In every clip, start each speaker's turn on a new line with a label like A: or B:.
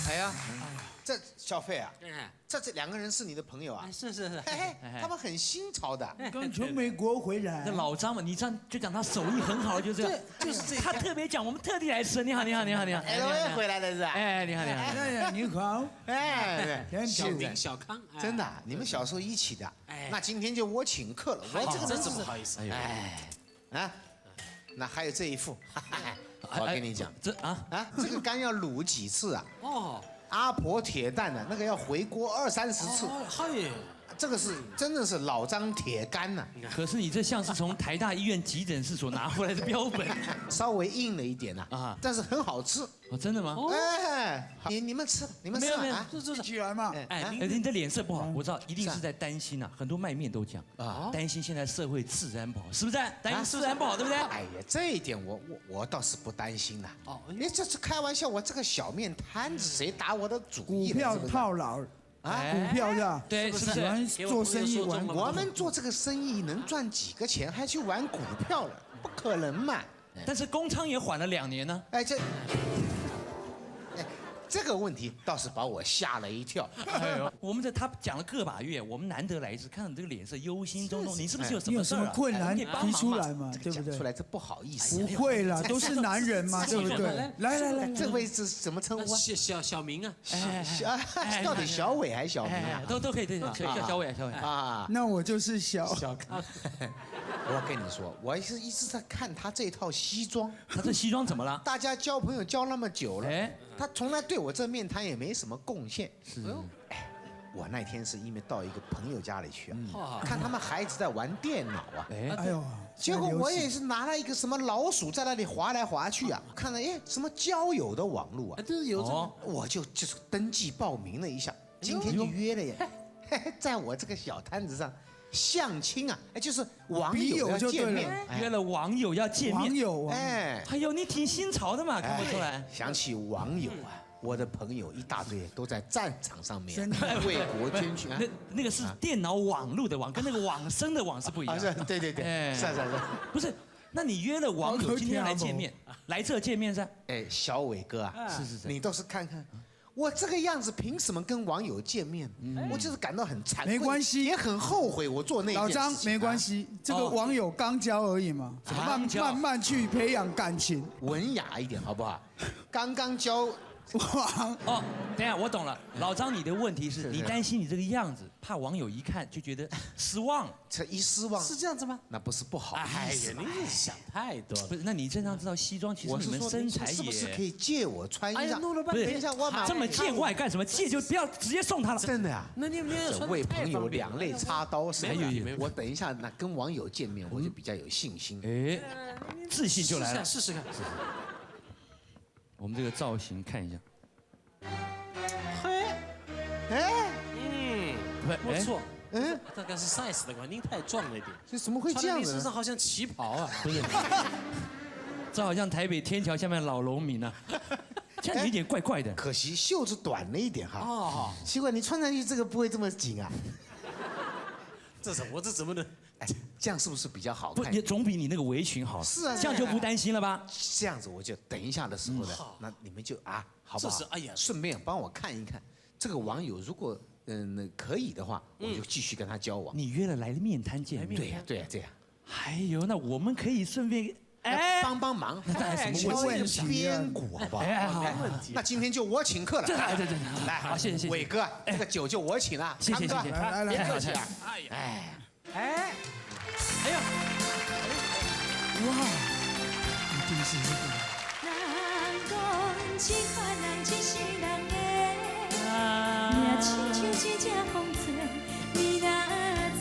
A: 哎呀，这小费啊，这两个人是你的朋友啊？
B: 是是是，
A: 嘿，他们很新潮的。
C: 刚从美国回来。
D: 那老张嘛，你这样就讲他手艺很好，就这样。
B: 就是这。
D: 他特别讲，我们特地来吃。你好，你好，你好，你好。
A: 哎，我也回来了是吧？
D: 哎，你好，你好。
C: 哎，你好。
A: 哎，
B: 小明、小康，
A: 真的，你们小时候一起的。哎，那今天就我请客了，我这个
B: 真是不好意思。
A: 哎，啊，那还有这一副，我跟你讲，
D: 这啊
A: 啊，这个肝要卤几次啊？哦。阿婆铁蛋的那个要回锅二三十次，
B: 嗨，
A: 这个是真的是老张铁肝呐。
D: 可是你这像是从台大医院急诊室所拿回来的标本，
A: 稍微硬了一点呐，啊，但是很好吃。
D: 哦，真的吗？
A: 哎，你们吃，你们吃啊，
D: 这
C: 起来嘛。
D: 哎，你的脸色不好，我知道一定是在担心呐。很多卖面都讲啊，担心现在社会治安不好，是不是？担心治安不好，对不对？
A: 哎呀，这一点我倒是不担心呐。哦，你这是开玩笑，我这个小面摊子谁打我的主意？
C: 股票套牢啊，股票是吧？
D: 对，是不是？
C: 喜欢做生意玩。
A: 我们做这个生意能赚几个钱，还去玩股票了？不可能嘛！
D: 但是公仓也缓了2年呢。
A: 哎，这。这个问题倒是把我吓了一跳。
D: 哎呦，我们这他讲了个把月，我们难得来一次，看到你这个脸色忧心忡忡，你是不是有什么
C: 什么困难提出来嘛？对不对？
A: 出来这不好意思。
C: 不会啦，都是男人嘛，对不对？来来来，
A: 这位是怎么称呼？
B: 小明啊，
A: 小到底小伟还是小明啊？
D: 都可以，对，可以叫小伟，小伟
A: 啊。
C: 那我就是小
B: 小康。
A: 我跟你说，我是一直在看他这套西装。
D: 他这西装怎么了？
A: 大家交朋友交那么久了，哎，他从来对我这面摊也没什么贡献。
D: 是，
A: 哎，我那天是因为到一个朋友家里去啊，看他们孩子在玩电脑啊，
C: 哎呦，
A: 结果我也是拿了一个什么老鼠在那里滑来滑去啊，看了哎什么交友的网络啊，
B: 这是有
A: 这，我就是登记报名了一下，今天就约了耶，在我这个小摊子上。相亲啊，哎，就是网友要见面，
D: 约了网友要见面，
C: 网友，
A: 哎，
D: 哎呦，你挺新潮的嘛，看不出来。
A: 想起网友啊，我的朋友一大堆都在战场上面为国捐躯。
D: 那个是电脑网路的网，跟那个往生的往是不一样。
A: 是，对对对，是是是，
D: 不是，那你约了网友今天来见面，来这见面噻？
A: 哎，小伟哥啊，
D: 是是是，
A: 你倒是看看。我这个样子凭什么跟网友见面？我就是感到很惭愧，
C: 没关系，
A: 也很后悔我做那
C: 老张没关系，这个网友刚交而已嘛，慢慢慢去培养感情，
A: 文雅一点好不好？刚刚交
C: 网
D: 哦，等下我懂了，老张，你的问题是你担心你这个样子，怕网友一看就觉得失望，
A: 这一失望
B: 是这样子吗？
A: 那不是不好意思。
B: 哎呀，你想太多了。
D: 不是，那你正常知道西装其实你们身材也
A: 是不是可以借我穿一下？
D: 不
A: 是，等一下我
D: 这么见外干什么？借就不要直接送他了。
A: 真的呀？
B: 那你们
A: 为朋友两肋插刀是我等一下那跟网友见面，我就比较有信心。
D: 哎，自信就来了。
B: 试试看。
D: 我们这个造型看一下。
B: 嘿，
A: 哎，
B: 不错，大概是 size 的关系，您太壮了一点。
A: 这怎么会这样子？
B: 身上好像旗袍啊，
D: 不是，这好像台北天桥下面老农民啊，这样有点怪怪的。
A: 可惜袖子短了一点哈。哦，奇怪，你穿上去这个不会这么紧啊？
B: 这是我这怎么能？
A: 哎，这样是不是比较好看？
D: 不，也总比你那个围裙好。
A: 是啊，
D: 这样就不担心了吧？
A: 这样子我就等一下的时候呢，那你们就啊，好不好？
B: 哎呀，
A: 顺便帮我看一看这个网友，如果可以的话，我就继续跟他交往。
D: 你约了来面摊见面？
A: 对呀，对呀，对呀。
D: 哎呦，那我们可以顺便
A: 哎帮帮忙，
D: 那什么
A: 问题？边鼓好不好？
D: 哎，好，
A: 没问题。那今天就我请客了。
D: 对对对，
A: 来，
D: 好，谢谢谢谢。
A: 伟哥，这个酒就我请了。
D: 谢谢谢谢，
C: 来来，
A: 别客气啊。
B: 哎
A: 哎
B: 哎，哎呀，
C: 哇，一定是这个。
E: 人讲这款人这世人的命，亲像一只风筝，你若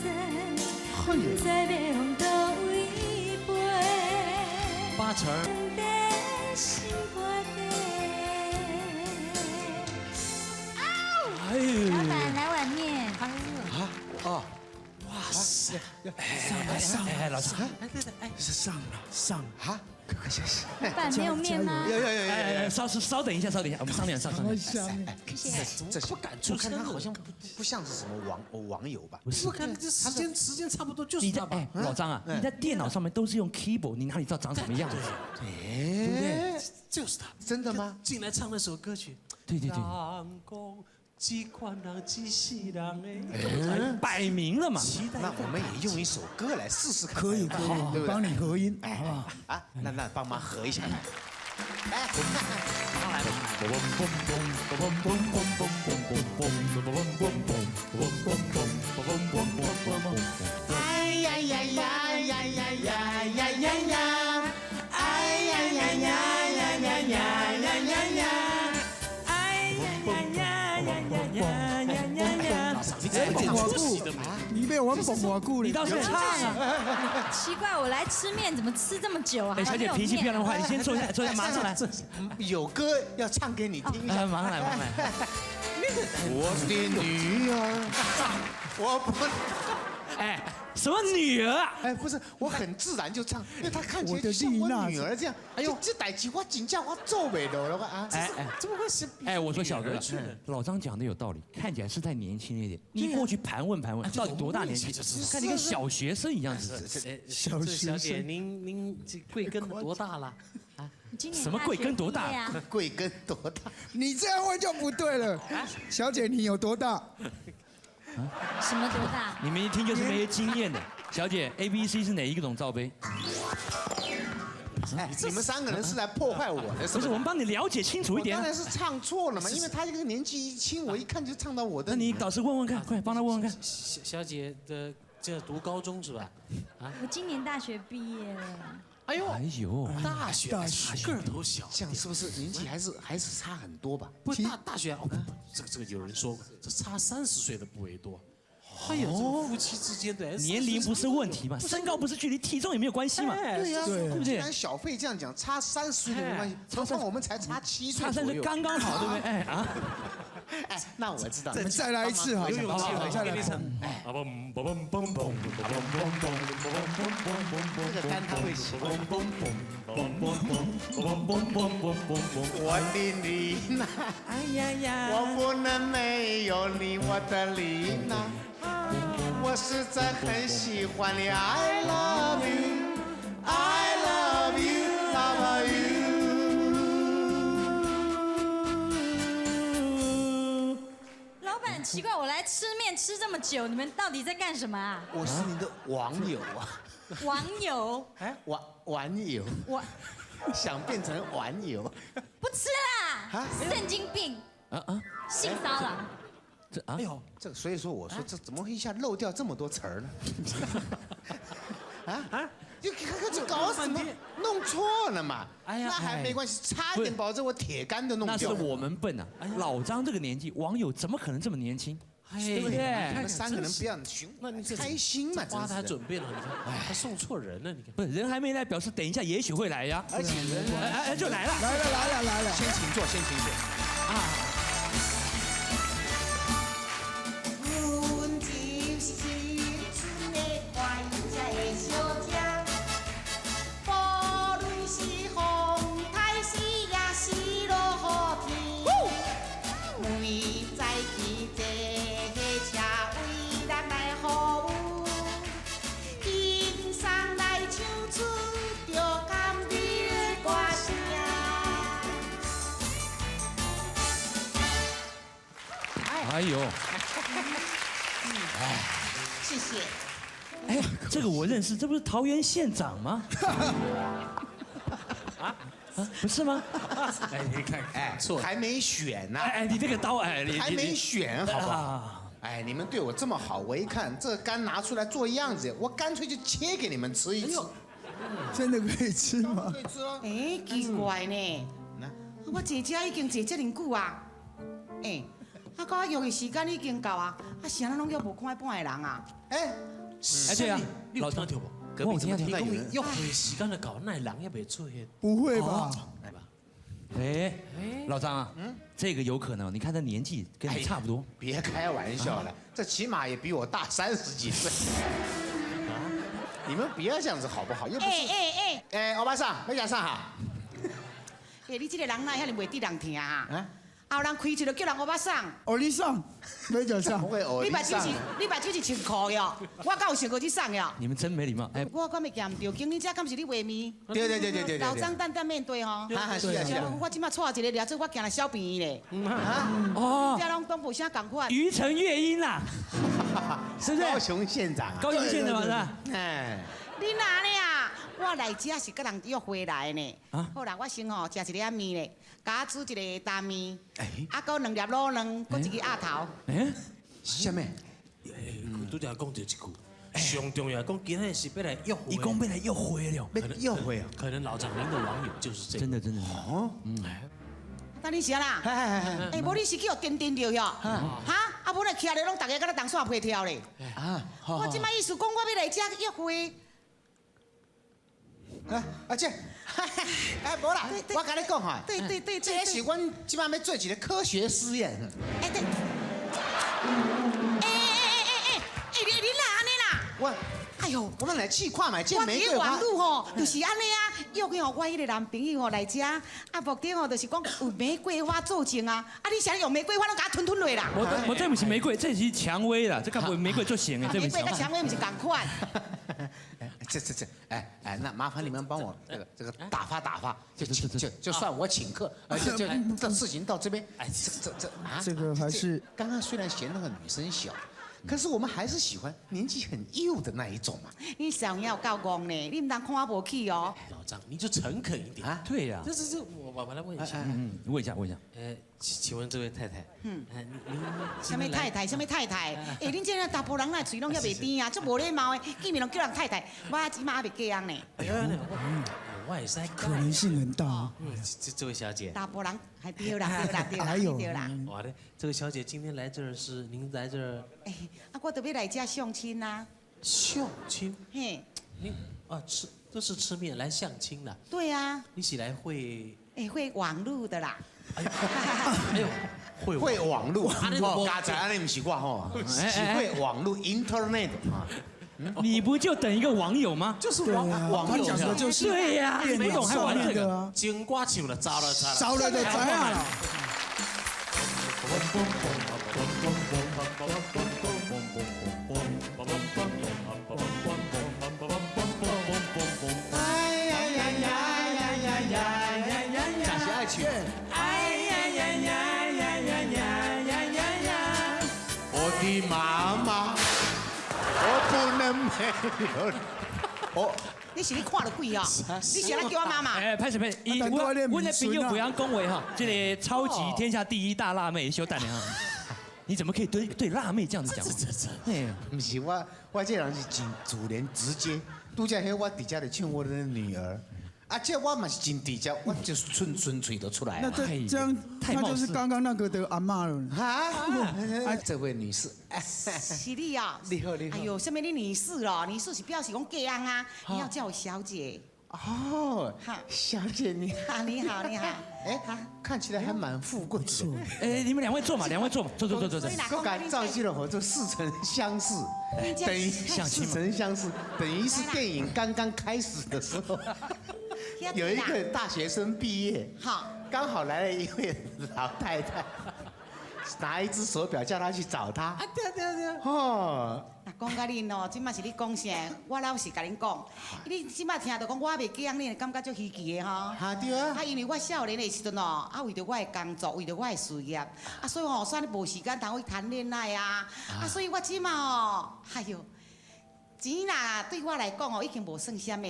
E: 知，不知欲往佗位飞。
B: 八成。
E: 在心肝底。
D: 哎
E: 老板来碗面。
A: 啊哦。
B: 哇塞！
C: 上了上了，
D: 哎，老师，
B: 哎对对，哎
C: 是上了上
A: 啊，谢谢。
E: 老板没有面吗？
A: 有有有有，
D: 稍稍等一下，稍等一下，我们商量商量。
C: 下面，
E: 谢谢。
A: 这
B: 不敢出
A: 声，看他好像不像是什么网友吧？
D: 不是，
B: 我看这时间差不多就是他吧。
D: 哎，老张啊，你在电脑上面都是用 keyboard，你哪里知道长什么样子？对不对？
B: 就是他，
A: 真的吗？
B: 进来唱那首歌曲。
D: 对对对。
B: 人讲这款人一世人的，
D: 摆明了嘛。
A: 那我们也用一首歌来试试看，
C: 可以可以，帮你合音，好不好？
A: 啊，那帮忙合一下来。来，
D: 来。
A: 哎呀呀呀呀呀呀呀呀呀！哎呀呀呀呀呀呀呀呀呀！
D: 哎呀呀呀呀呀呀呀！
C: 你被我们捧偌久，
D: 你倒是唱啊！
E: 奇怪，我来吃面怎么吃这么久啊？
D: 哎，小姐脾气不要那么坏，你先坐下，坐下，马上来。
A: 有歌要唱给你听一下，
D: 马上来，马上来。
A: 我的女儿，我不，
D: 哎，什么女儿啊？
A: 哎，不是，我很自然就唱，因为她看起来就像我女儿这样。哎呦，这代志我真正我做不到了啊！哎
D: 哎，
B: 怎么会是？
D: 哎，我说小哥，老张讲的有道理，看起来是太年轻了一点。你过去盘问盘问，到底多大年纪？看你跟小学生一样子。
C: 小
B: 学生，您这贵庚多大了？
E: 啊，
D: 什么贵庚多大？
A: 贵庚多大？
C: 你这样问就不对了。小姐，你有多大？
E: 什么多大？
D: 你们一听就是没经验的。小姐，A、B、C 是哪一个种罩杯？
A: 哎，你们三个人是来破坏我的？
D: 不是，我们帮你了解清楚一点。
A: 当然是唱错了嘛，因为他这个年纪一轻，我一看就唱到我的。
D: 那你导师问问看，快帮他问问看。
B: 小姐的这读高中是吧？
E: 啊，我今年大学毕业了。
B: 哎呦，
D: 哎呦，
B: 大学个头小，
A: 这样是不是年纪还是差很多吧？
B: 不，大学哦，这个有人说过，这差30岁的不为多。哎呦，这个夫妻之间的
D: 年龄不是问题嘛，身高不是距离，体重也没有关系嘛。
A: 对呀，
D: 对不对？
A: 既然小费这样讲，差30岁都没关系，何况我们才差7岁，
D: 差3岁刚刚好，对不对？哎啊，
A: 哎，那我知道，
C: 我们再来一次好了，再来一次。
A: 这个单他会喜欢。我的丽娜，哎呀呀，我不能没有你，我的丽娜。我实在很喜欢你，I love you, I love you, love you。
E: 老板，奇怪，我来吃面吃这么久，你们到底在干什么啊？
A: 我是你的网友啊。
E: 网友？
A: 哎，网友。我想变成网友。
E: 不吃啦！神经病！啊啊！性骚扰。
D: 这哎呦，
A: 这所以说我说这怎么会一下漏掉这么多词儿呢？啊啊！你看看这搞什么？弄错了嘛？哎呀，那还没关系，差一点保证我铁杆都弄掉。
D: 那是我们笨啊！老张这个年纪，网友怎么可能这么年轻？对不对？
A: 你们三个人不要寻，那你开心嘛？
B: 花他准备了，你看，他送错人了，你看。
D: 不是人还没来，表示等一下也许会来呀。
A: 而且人
D: 哎哎就来了，
C: 来了来了来了，
A: 先请坐，先请坐。啊。
D: 哎呦，
A: 哎，谢谢。
D: 哎，这个我认识，这不是桃园县长吗？啊，不是吗？
B: 哎，你看，
A: 哎，错，还没选呢。
D: 哎，你这个刀，哎，你
A: 还没选，好不好？哎，你们对我这么好，我一看这肝拿出来做样子，我干脆就切给你们吃一吃。
C: 真的可以吃吗？
A: 可以吃啊。
F: 哎，奇怪呢，我坐这已经坐这么久啊，哎。啊，到我约的时间已经到啊，啊，是按怎拢约无看半个人啊？
A: 哎，
D: 哎对啊，
B: 老张听无？
D: 隔壁听
B: 到有人约会时间就到，那人也未出现？
C: 不会吧？
D: 哎，老张啊，这个有可能，你看他年纪跟你差不多。
A: 别开玩笑了，这起码也比我大30几岁。啊，你们不要这样子好不好？又不是。
F: 哎哎
A: 哎，欧巴桑，没讲上哈。
F: 哎，你这个人哪遐尔袂得人疼啊？后人开喙就叫人乌巴桑。
C: 哦，你送，没就送。
F: 你目睭是，你目睭是穿裤哟，我敢有想过去送哟。
D: 你们真没礼貌。哎，
F: 我敢会行毋对，经你这敢是你画面？
A: 对对对对对。
F: 老张担当面对吼。
A: 是啊是啊。
F: 我这马带一个掠做我行来小便咧。哦。这拢拢无啥仝款。
D: 鱼城乐音啦，是不是？
A: 高雄县长。
D: 高雄县长是吧？
A: 哎。
F: 你哪呢啊？我来遮是佮人约会来的呢。好啦，我先吼食一粒面咧，共我煮一个担面，啊，阁两粒卤卵，阁一个鸭头。
D: 哎，
A: 啥物？
B: 拄才讲著一句，上重要讲今日是欲来约会，
D: 伊讲欲来约会了，
A: 欲约会啊？
B: 可能老张您的网友就是这个。
D: 真的真的。
A: 哦，
D: 嗯。
F: 等你是啥啦？哎，无你是去予颠颠著哟？哈？啊，无来徛咧，拢逐个敢若铜线皮跳咧。啊！我这摆意思讲，我欲来遮约会。
A: 啊，阿姐，哎，无啦，我共你讲哈，
F: 对对对，
A: 这是阮这摆欲做一个科学实验。
F: 哎对，哎哎哎哎哎，哎你你哪按呢啦？
A: 我，
F: 哎哟，
A: 我们来试看觅这玫瑰花。
F: 我伫网路吼，就是按呢啊，约吼我彼个男朋友吼来遮，啊目的吼就是讲有玫瑰花做证啊，啊你啥用玫瑰花拢共我吞吞落啦？
D: 我这毋是玫瑰，这是蔷薇啦，这敢袂玫瑰做成的，这
F: 玫瑰佮蔷薇毋是仝款。
A: 这这这，哎哎，那麻烦你们帮我这个打发打发，就算我请客，就就这事情到这边，哎，这这这啊，
C: 这个还是
A: 刚刚虽然嫌那个女生小，可是我们还是喜欢年纪很幼的那一种嘛。
F: 你上要够戆呢，你毋通看我无起哦。
B: 老张，你就诚恳一点
A: 啊。
D: 对呀。
B: 这这这，我来问一下，
D: 嗯，问一下问一下。
B: 请问这位太太，嗯，您
F: 啥物太太？啥物太太？哎，恁这查埔人那喙拢遐袂甜啊，足无礼貌的，见面拢叫人太太。我这马还袂嫁翁呢。
B: 哎呦，我也是。
C: 可能性很大。
B: 嗯，这位小姐。
F: 查埔人还对啦，对啦，对啦，对啦。
B: 哇嘞，这位小姐今天来这儿是您来这儿？
F: 哎，啊，我特别来遮相亲啊。
B: 相亲？
F: 嘿。
B: 你啊吃都是吃面来相亲的。
F: 对啊。
B: 你是来会？
F: 哎，会网路的啦。
B: 哎呦，
A: 会网路，哦，刚才按呢毋是我吼，是会网路 Internet 啊。
D: 你不就等一个网友吗？
B: 就是网网友，
C: 就是
D: 对呀，没懂还玩这个？
B: 金瓜球了，糟了糟了，
C: 糟了就知影了。
A: 哎呀呀呀呀呀呀呀呀！真是爱唱。
D: 哎呀呀呀呀呀呀呀呀！
A: 我的妈妈，我不能没有你。我，
F: 你是咧看著鬼哦？你是咧叫我妈妈？
D: 哎，歹势歹势，我的朋友不要恭维哈，这个超级天下第一大辣妹，小等下哈。你怎么可以对辣妹这样子讲？
A: 这，毋是我，我这人是真自然直接。拄才彼我伫遮咧唱我的女儿，啊，这我嘛是真直接，我就顺顺嘴就出来。
C: 那这这样，那就是刚刚那个的阿嬷了。
A: 哈，啊，这位女士，
F: 是你啊？
A: 你好，你好。
F: 哎呦，啥物你女士咯？女士是表示讲嫁翁啊，你要叫我小姐。
A: 哦，小姐你
F: 好，你好，你好。
A: 哎，看起来还蛮富贵的。
D: 哎，你们两位坐嘛，两位坐嘛，坐坐坐坐坐。
A: 我敢照进了，这似曾相识，等于似曾相识，等于是电影刚刚开始的时候，有一个大学生毕业，
F: 好，
A: 刚好来了一位老太太，拿一只手表叫他去找他。
B: 啊，对对对。
A: 哦。
F: 讲甲恁哦，这摆是咧讲啥？我老实共恁讲，你这摆听著讲我袂嫁翁，你会感觉足稀奇的吼。
A: 哈对啊。
F: 啊，因为我少年的时阵哦，啊为著我的工作，为著我的事业，啊所以吼，煞咧无时间通去谈恋爱啊。啊，所以我这摆哦，哎哟，钱啦对我来讲哦，已经无算啥物，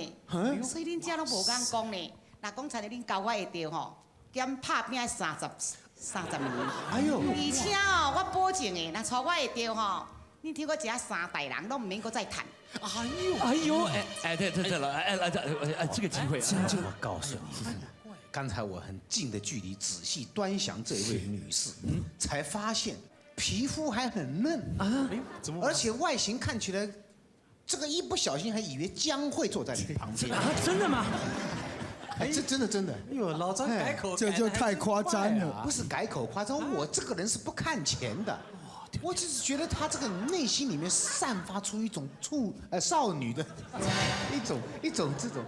F: 所以恁遮拢无敢讲呢。若讲亲像恁交我会著吼，兼拍拼30年。
A: 哎哟。
F: 而且哦，我保证的，若娶我会著吼。你听我这三代人拢毋免阁再趁。
D: 哎呦，哎呦，哎哎，对对对了，哎哎哎，这个机会，
A: 我告诉你，刚才我很近的距离仔细端详这位女士，才发现皮肤还很嫩啊，而且外形看起来，这个一不小心还以为将会坐在你旁边
D: 啊？真的吗？
A: 哎，这真的真的。
B: 哎呦，老张改口，
C: 这就太夸张了。
A: 不是改口夸张，我这个人是不看钱的。我只是觉得他这个内心里面散发出一种少女的一种这种，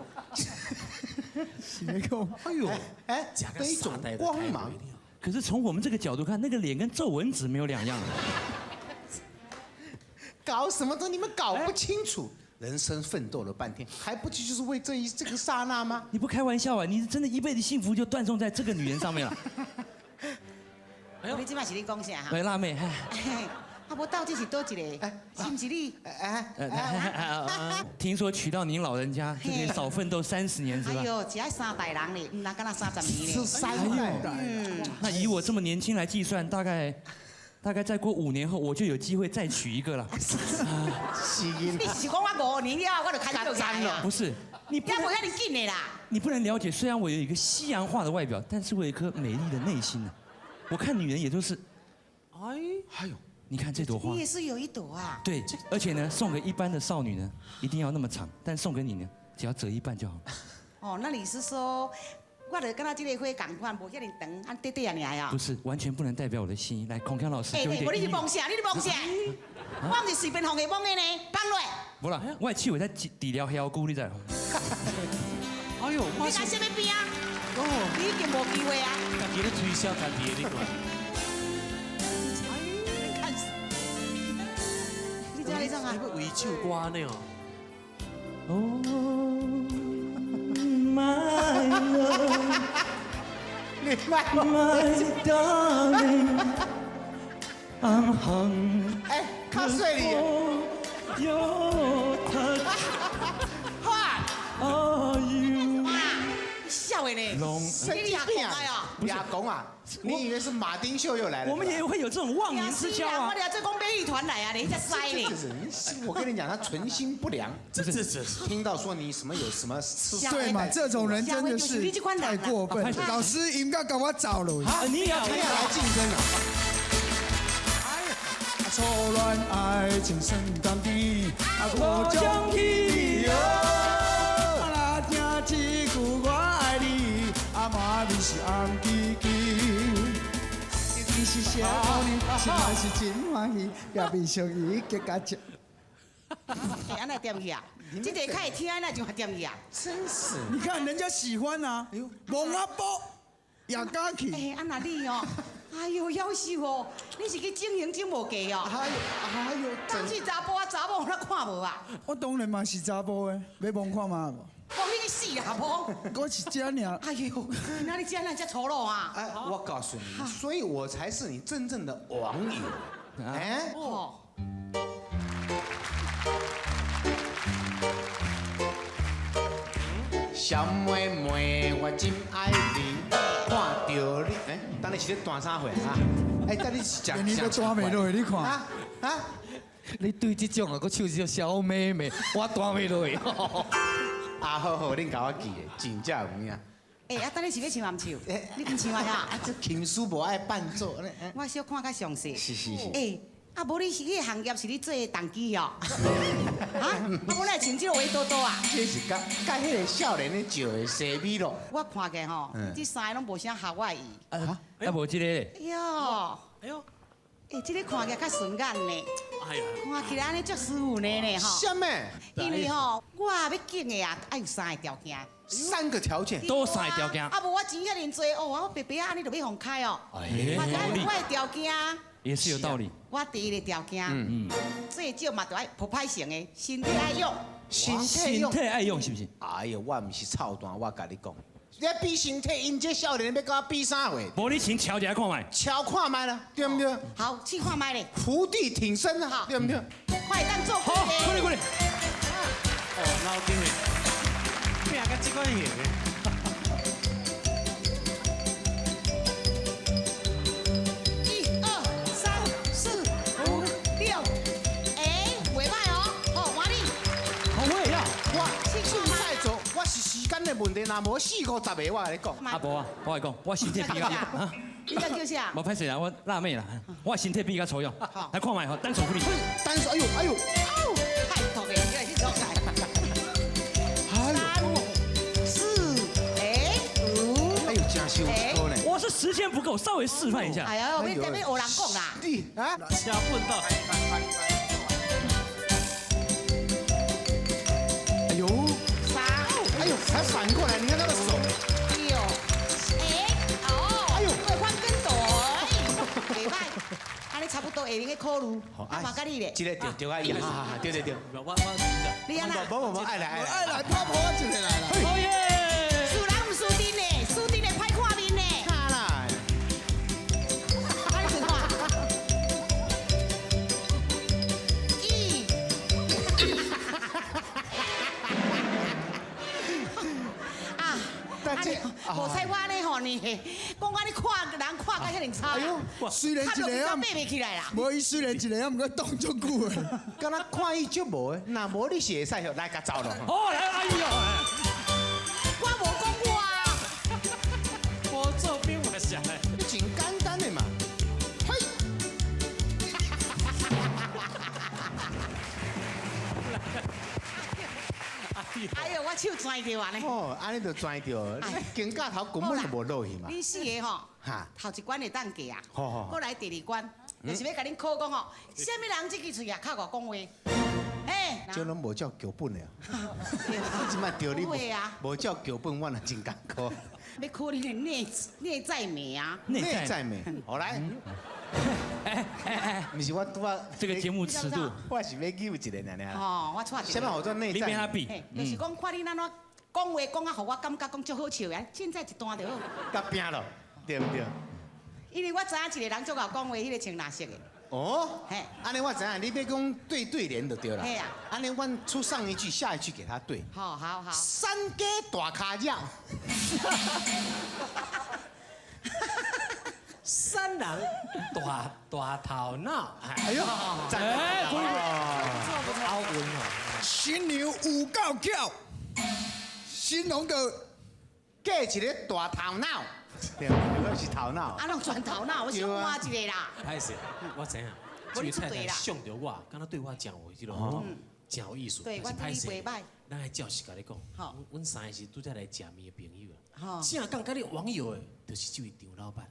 A: 哎呦哎的一种光芒。
D: 可是从我们这个角度看，那个脸跟皱纹纸没有两样。
A: 搞什么都你们搞不清楚。人生奋斗了半天，还不就是为这个刹那吗？
D: 你不开玩笑啊？你是真的一辈子幸福就断送在这个女人上面了。
F: 你这摆是咧讲啥？
D: 喂，辣妹。
F: 啊，无到底是佗一个？是毋是你？
A: 哎哎，
D: 听说娶到您老人家就可以少奋斗30年，是吧？
F: 哎呦，只爱三代人咧，毋若敢若30年咧。
A: 是三代。
F: 嗯。
D: 那以我这么年轻来计算，大概再过5年后，我就有机会再娶一个了。
A: 是。
F: 你是讲我5年了，我就开始做了？
D: 不是，你
F: 不能遐尔紧的啦。
D: 你不能了解，虽然我有一个西洋化的外表，但是我有一颗美丽的内心呢。我看女人也都是，
B: 哎，
A: 哎呦，
D: 你看这朵花，
F: 你也是有一朵啊。
D: 对，而且呢，送给一般的少女呢，一定要那么长，但送给你呢，只要折一半就好。
F: 哦，那你是说？我就感觉这个花仝款，无遐尔长，按短短尔啊。
D: 不是，完全不能代表我的心意。来，孔锵老师，
F: 哎，无你是摸啥？你是摸啥？我毋是随便予伊摸的呢，放落。
D: 无啦，我的手会在治疗香菇，你知？
B: 哎呦，
F: 你讲啥物病啊？哦，你已经无机会啊。
B: 家己咧推销家己的，你看。
F: 你看死！你知你创啊？
B: 你欲为唱歌呢
D: 哦。My love, my darling, I'm hungry
A: 哎，较细哩。
D: Your touch. Are you？
F: 笑的呢？
A: 神经病啊！哑公啊！你以为是马丁秀又来了？
D: 我们也会有这种忘年之交啊！
F: 我俩这讲美女团来啊，你才塞呢！
A: 我跟你讲，他存心不良。
B: 这
A: 听到说你什么有什么吃
C: 对嘛？这种人真的是太过分。老师应该共我走了。
D: 你也要
A: 来竞争啊！
C: 初恋爱情算甘甜，啊，我将去。啊，若听这句我爱你，啊，满面是红吱吱。你是少年，心内是真欢喜，也未相伊结甲情。
F: 哎，按呢恬去啊？这个较会听，那就较恬去啊？
A: 真是！
C: 你看人家喜欢啊，蒙阿波也敢去。
F: 哎，按呢你哦，哎呦，夭寿哦，你是去整形整无济哦？
A: 哎呦，哎呦，
F: 当时查埔啊查某，哪看无啊？
C: 我当然嘛是查埔的，欲摸看觅无？
F: 摸你去死啦，无！
C: 我是这尔。
F: 哎呦，哪里这样遮粗鲁啊？
A: 哎，我告诉你，所以我才是你真正的网友。哎。
F: 哦。
A: 小妹妹，我真爱你，看到你，哎，等你是咧弹啥货啊？哎，等你是食
C: 你都弹袂落，你看。
A: 啊啊！
G: 你对这种啊，阁唱这种小妹妹，我弹袂落。
A: 啊，好好，恁共我记的，真正有影。
F: 哎，啊，等你是欲唱毋唱？你毋唱啊？
A: 啊，这琴书无爱伴奏。
F: 我小看较详细。
A: 是是是。
F: 哎，啊，无你是你的行业是咧做重机哦？啊，啊，无你穿这个围多多啊？
A: 这是佮佮彼个少年咧石的西米露。
F: 我看见吼，这三个拢无啥合我意。
D: 啊，啊，无这个咧。
F: 哎呦，哎呦，哎，这个看起来较顺眼呢。哎呀，看起来按呢足舒服呢呢吼。
A: 啥物？
F: 因为吼，我欲拣的啊，爱有三个条件。
A: 三个条件，
D: 都三个条件。
F: 啊，无我钱遐尔济哦，我白白按呢就欲予开哦。
D: 哎，
F: 我的条件。
D: 也是有道理。
F: 我第一个条件，最少嘛，就爱破歹型的，身体爱用。
A: 身体
D: 身体爱用是毋是？
A: 哎呦，我毋是臭蛋，我共你讲，你比身体，𪜶这少年欲共我比啥货？
D: 无你先瞧一下看觅。
A: 瞧看觅啦，对毋对？
F: 好，试看觅咧。
A: 伏地挺身啊，对毋对？
F: 快当做。
D: 好，过来过来。
B: 哦，老丁的，拼甲这款型的。
F: 一二三四五六，哎，袂歹哦，好，换你。
D: 好，我会晓。
A: 我凊彩做，我是时间的问题，若无四五十个，我共你讲。
D: 阿婆啊，我来讲，我身体比较啊。
F: 你敢叫啥？
D: 无歹势啦，我辣妹啦，我身体比较粗勇。来看觅吼，单手伏地。
A: 单手，哎呦，哎呦，
F: 太痛的，你来去做开。三四哎五，
A: 哎呦，真是有一颗呢。
D: 我是时间不够，稍微示范一下。
F: 哎呀，欲欲学人讲啦。
A: 你啊，
B: 车笨到。
A: 哎呦，
F: 三，
A: 哎呦，还反过来，你看他的手。
F: 哎呦，哎，哦，哎呦，会翻跟斗哦。都会用得考虑，啊嘛佮你咧。
A: 这个对对啊，对对对。
B: 我
F: 你按怎？
A: 无无无，爱来爱来。
C: 爱来拍破我一个来啦。
D: 哦耶！
F: 输人毋输阵呢，输阵的歹看面呢。
A: 看啦。
F: 歹看。咦。啊。
A: 但这
F: 无彩我呢吼呢，讲我你看人看甲遐尔差。
C: 哎呦，虽然一个啊，
F: 爬袂起来啦。
C: 无伊虽然一个啊，毋过挡足久的。
A: 敢若看伊足无的，若无你是会使来共走咯。
D: 哦，来，哎呦！
F: 我无讲我啊。
B: 我做兵嘛是。
A: 你真简单的嘛。嘿。
F: 哎呦，我手拽著啊呢！
A: 哦，按呢就拽著，肩胛头根本就无落去嘛。
F: 恁四个吼，头一关会当过啊，过来第二关，就是欲共恁考讲吼，啥物人这支喙啊较𠢕讲话？嘿，
A: 这拢无照剧本的啊！这摆对你无照剧本，我若真艰苦。
F: 欲考恁的内在美啊！
A: 内在美，好来。哎哎哎，毋是我拄仔
D: 这个节目尺度，
A: 我是欲扭一个尔尔。
F: 哦，我错一个。
A: 啥物号做内在？
D: 你跟他比，
F: 就是讲看你按怎讲话讲啊，予我感觉讲足好笑的，凊彩一段就好。
A: 甲拼了，对毋对？
F: 因为我知影一个人足𠢕讲话，彼个穿蓝色的。
A: 哦，嘿，按呢我知影，你欲讲对对联就对啦。
F: 嘿啊，
A: 按呢阮出上一句，下一句给他对。
F: 好好好。
A: 三家大跤鸟。
B: 三人大头脑，
A: 哎呦，
D: 哎，
B: 不错不错，好运哦。
C: 新娘有够巧，新郎就
A: 嫁一个大头脑，对，我是头脑。
F: 啊，拢全头脑，我想换一个啦。
B: 歹势，我知影，这位太太向著我，敢若对我真有这种，真有意思。
F: 对，我对你袂歹。
B: 咱爱照实共你讲，阮三个是拄才来食面的朋友啊。正讲佮你网友的，就是这位张老板。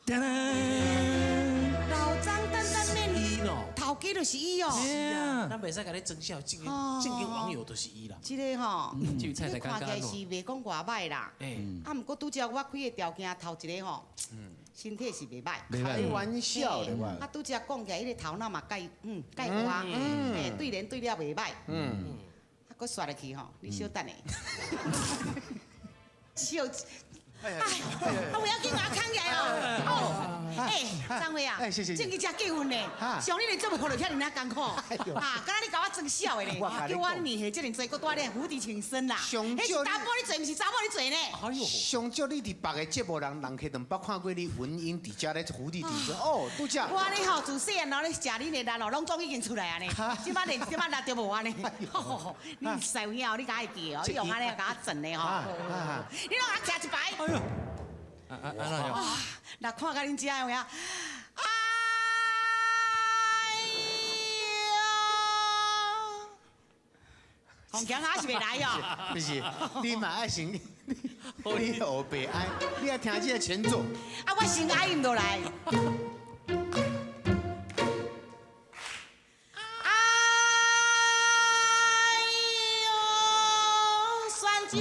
F: 老张担担面，头家就是伊哦。
B: 咱袂使共你装笑，正经正经网友就是伊啦。
F: 这个吼，你看起来是袂讲偌歹啦。啊，毋过拄才我开的条件头一个吼，身体是袂歹。
A: 开玩笑的哇。
F: 啊，拄才讲起来，彼个头脑嘛盖，盖活，对联对了袂歹。啊，阁煞落去吼，你小等下。笑。哎，啊，不要紧，我扛起来哦。哦，哎，张辉啊，正经真结婚呢，像你的这么可能遐尔仔艰苦，啊，敢若你共我装痟的呢，叫我年岁这尔济，阁带咧釜底抽薪啦。彼是查某咧做，毋是查某咧做呢。
A: 哎呦，上少你伫别个节目人人客都毋捌看过你文英伫遮咧釜底抽薪。哦，拄才。
F: 我咧吼自细汉咧食恁的力哦，拢总已经出来啊呢。这摆连这摆力都无啊呢。你实有影哦，你敢会记哦？你用按呢共我转的吼。你拢共徛一排。
D: 哎呦！啊！
F: 若看到恁遮有影，哎呦！洪强还是袂来哦。
A: 不是，你嘛爱先，你学白爱，你爱听这个前奏。
F: 啊，我先哀毋落来。哎呦，选石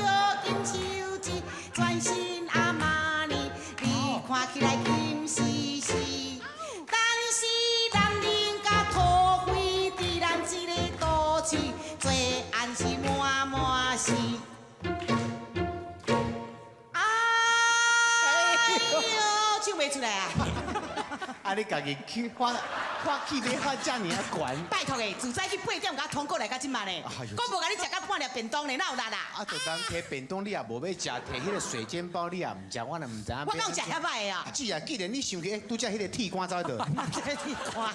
F: 金手指，全身阿玛尼，你看起来金丝丝，但是男人佮土匪伫咱这个都市，做案是满满是。哎呦，唱袂出来啊！
A: 啊！你家己去发发气欲发遮尔仔悬？
F: 拜托的，自早起8点共我通过来到这摆呢，阁无共你食到半粒便当呢，哪有力啊？
A: 啊，就当提便当你也无欲食，提彼个水煎包你也毋食，我也毋知影。
F: 我哪有食遐歹的啊？
A: 姐啊，既然你生气，拄才彼个铁杆走佗？
F: 铁杆。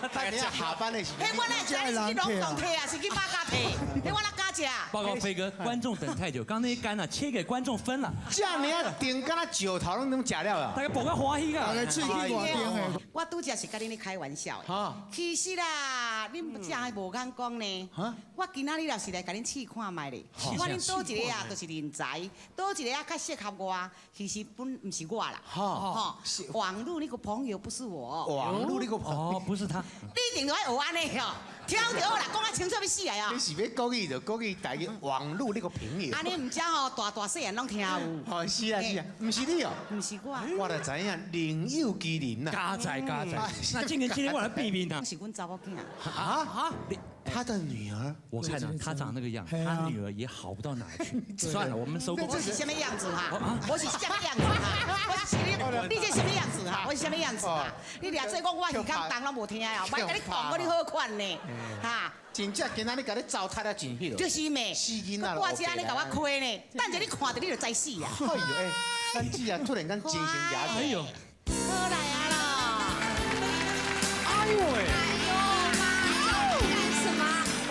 A: 等下下班的时。
F: 彼我哪会知你是去龙洞提啊，是去马家提？彼我哪敢食？
D: 报告飞哥，观众等太久，刚那一杆啊，切给观众分了。
A: 遮尔仔甜，敢若石头拢食了啊！
D: 大家爆较欢喜啊！
C: 大家喙齿偌甜的。
F: 我拄才是佮恁咧开玩笑的。其实啦，恁这还无眼光呢。我今仔日若是来共恁试看觅咧。我恁佗一个啊，就是人才；佗一个啊，较适合我。其实本毋是我啦。吼，网路那个朋友不是我。
A: 网路那个朋友
D: 不是他。
F: 你一定爱学按呢哦，听著啦，讲啊清楚欲死来啊！
A: 你是欲国语就国语，台语网路那个朋友。
F: 按呢毋才吼，大大细汉拢听有。
A: 哦，是啊是啊，毋是你哦，
F: 毋是我。
A: 我就知影另有其人呐。
D: 佳哉佳哉，那今年今天我来避免啊。
F: 是阮查某囝。
A: 啊啊！他的女儿，
D: 我看啊，他长那个样，他女儿也好不到哪去。算了，我们收工。
F: 我是啥物样子哈？我是啥物样子哈？我是你，你这啥物样子哈？我是啥物样子哈？你掠做讲我耳孔重拢无听哦，莫共你讲，我你好款呢，哈？
A: 真正今仔日共你糟蹋了真彼
F: 就是咩？
A: 死囡仔
F: 我这按呢共我亏呢，等下你看著你就知死啊！
A: 哎呦哎，咱姊啊突然间精神压起来。
D: 哎呦，
F: 好来啊啦！
D: 哎呦喂！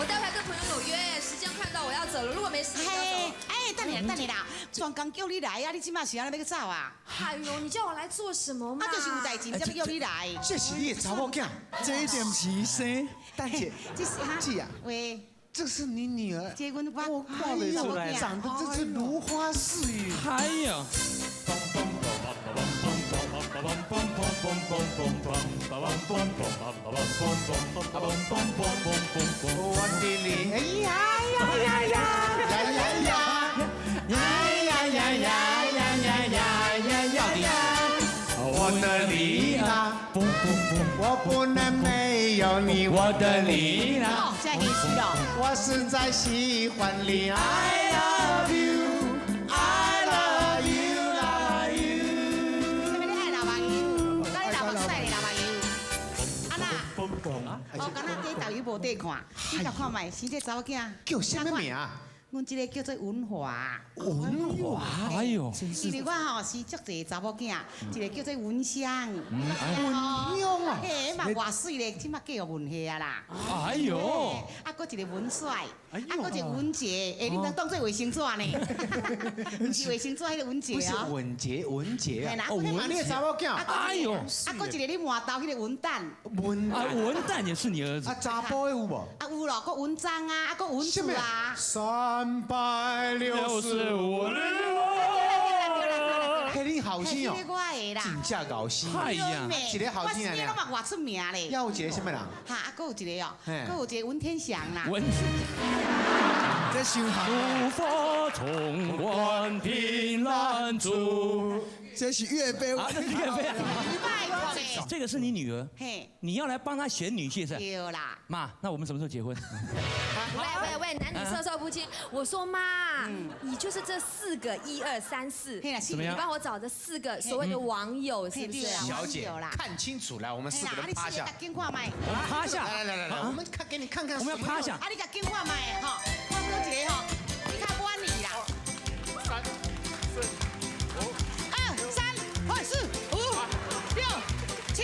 H: 我待会还跟朋友有约，时间快到，我要走了。如果没事，我要走。
F: 哎，等下等下啦，专工叫你来啊，你这马是按呢欲去走啊？
H: 哎呦，你叫我来做什么嘛？
F: 啊，就是有代志才欲叫你来。
A: 这是你的查某囝，
C: 这一点是生。
A: 大姐，
F: 这是哈？
A: 姐啊，
F: 喂，
A: 这是你女儿。
F: 这阮
A: 我看得出来，长得真是如花似玉。
D: 哎呀！
A: 我的你，哎呀呀呀呀呀呀呀呀呀呀呀呀呀呀呀！我的丽娜，我不能没有你，我的丽娜。
F: 哦，这黑死了。
A: 我实在喜欢你，I love you，I love you，love you。
F: 啥物你爱流目油？敢你流目屎咧流目油？啊那，哦，敢若底豆油无底看，你共看觅，生这查某囝。
A: 叫啥物名？
F: 阮这个叫做文华。
A: 文华，
D: 哎呦，
F: 因为我吼生足济查某囝，一个叫做文香，
D: 文
A: 香啊，
F: 嘿，嘛偌媠咧，这马嫁予文夏啊啦。
D: 哎呦，
F: 啊，阁一个文帅，啊，阁一个文杰，哎，你毋通当做卫生纸呢？毋是卫生纸，彼个文杰
A: 不是
F: 哦。
A: 文杰，文杰啊，
F: 哦，
A: 文你的查某囝。
D: 哎呦，
F: 啊，阁一个你换豆彼个文旦。
A: 文
D: 啊，文旦也是你儿子。
A: 啊，查埔的有无？
F: 啊，有咯，阁文章啊，啊，阁文字啊。
A: 365日。嘿，你后生哦，真正后生。
D: 哎呀，
A: 一个后生
F: 我拢嘛偌出名咧。
A: 还有一个啥物人？
F: 哈，啊，阁有一个哦，阁有一个文天祥啦。
D: 文，
C: 这伤
D: 怒发冲冠凭栏处。
C: 这是岳飞。
D: 啊，这是岳飞。这个是你女儿，
F: 嘿，
D: 你要来帮她选女婿是？
F: 对啦。
D: 妈，那我们什么时候结婚？
H: 喂喂喂，男女授受不亲。我说妈，你就是这四个，1、2、3、4，你帮我找这四个所谓的网友，是不是？
A: 小姐，看清楚来，我们四个人趴下。
D: 我们趴下。
A: 来来来来，我们看给你看看。
D: 我们要趴下。
F: 啊，你共紧看觅吼，看倒一个吼，你较满意啦。
B: 3、4、5、
F: 2、3、4、5、6、7、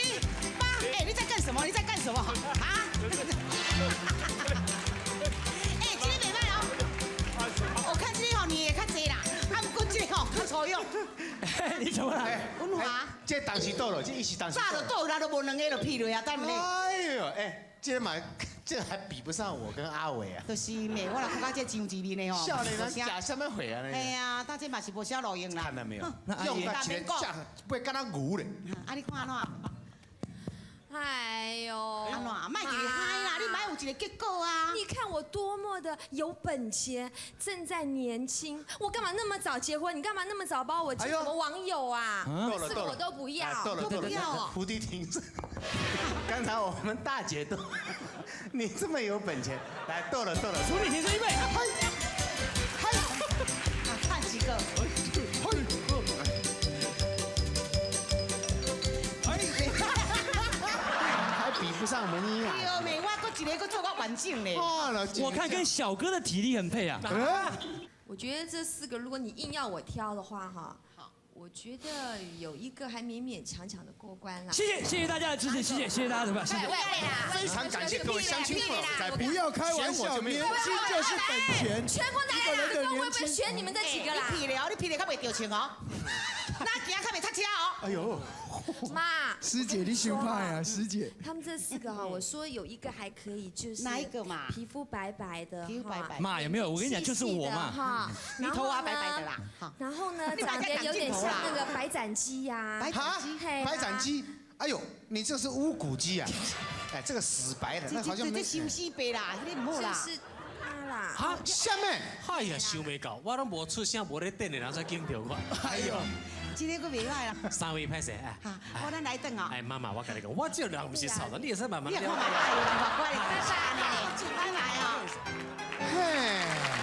F: 8，哎，你在干什么？你在干什么？啊？哎，这个袂歹哦。我看这个吼，你也较济啦，啊，毋过这个吼较粗勇。
D: 你怎么了？
F: 文华，
A: 这当时倒了，这一时当时。
F: 早就倒啦，都无两个就屁落啊，等下。
A: 哎呦，哎，这嘛，这还比不上我跟阿伟啊。
F: 就是咩，我若看到这张志面的吼。
A: 少年人食啥物货啊？
F: 哎呀，但这嘛是无少路用啦。
A: 看到没有？用到一个食，袂敢若牛咧。
F: 啊，你看按怎？
H: 哎呦，
F: 按怎？莫一直嗨啦，你莫有一个结果啊！
H: 你看我多么的有本钱，正在年轻，我干嘛那么早结婚？你干嘛那么早帮我结什么网友啊？
A: 够了
H: 四个我都不要，
A: 够了
F: 都不要。
A: 伏地挺身。刚才我们大姐都，你这么有本钱，来逗了逗了，
D: 伏地挺身预备，
F: 嗨，嗨，看几个。
A: 还比不上我们妮啊！
F: 对咩？我阁一个阁做较完整咧。
D: 我看跟小哥的体力很配啊。
H: 我觉得这四个，如果你硬要我挑的话，哈，我觉得有一个还勉勉强强的过关了。
D: 谢谢谢谢大家的支持，谢谢谢谢大家的谢谢。
A: 非常感谢各位乡亲父老在
C: 不要开玩笑，年轻就是本钱。
H: 全国男人会不会选你们这几个啦？
F: 你屁咧哦，你屁咧较袂著穿哦，哪行较袂塞车哦。
A: 哎呦，
H: 妈，
C: 师姐你伤歹啊，师姐。
H: 他们这四个哈，我说有一个还可以，就是
F: 哪一个嘛？
H: 皮肤白白的，
F: 皮肤白白。
D: 妈有没有？我跟你讲，就是我嘛。
H: 哈，
F: 你头发白白的啦。
H: 然后呢，长得有点像那个白斩鸡呀。
F: 白斩鸡，
A: 白斩鸡。哎呦，你这是乌骨鸡啊！哎，這個死白的，那好像沒。
F: 這傷死白啦，彼個毋好啦。
H: 是啊啦。
B: 哈，
A: 啥物？
B: 哎呀，想袂到，我攏無出聲，無咧等的人才緊著我。
A: 哎呦，
F: 這个閣袂歹啦。
B: 三位歹勢哎。
F: 好，咱來轉哦。
B: 哎，媽媽，我共你講，我這人毋是臭的，你會使慢慢。
F: 你看嘛，哎呦，人話乖，拜拜，拜拜哦。
A: 嘿。